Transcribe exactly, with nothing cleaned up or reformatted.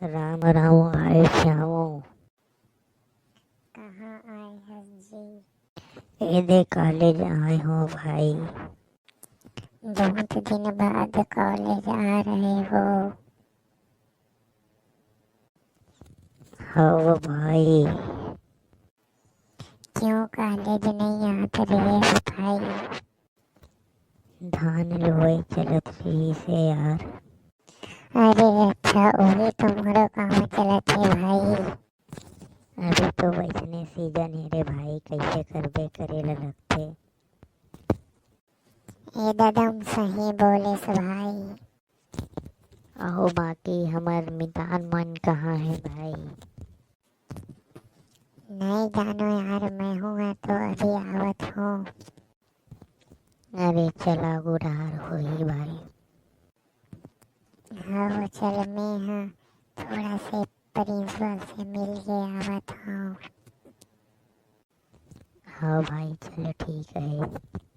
राम राम भाई श्यामू। कहाँ आए हस जी? ए दे कॉलेज आए हो भाई। बहुत दिन बाद कॉलेज आ रहे हो। हो भाई। क्यों कॉलेज नहीं आत रहे हो भाई? धान लुवई चलत रहिस हे यार। अरे अच्छा, वही तुम्हारो काम चलत हे भाई। अभी तो वैसने सीजन हे रे भाई, कैसे करबे, करे ला लगथे। एकदम सही बोलेस भाई। अहो बाकी हमर मितान मन कहाँ हे भाई? नहीं जानो यार, मैं हूँ तो अभी आवत हूँ। अरे चला, गुड़ार होही भाई। हाँ चल, मैं हाँ थोड़ा से प्रिंसिपल से मिल के आवत हूँ। हाँ भाई, चलो ठीक है।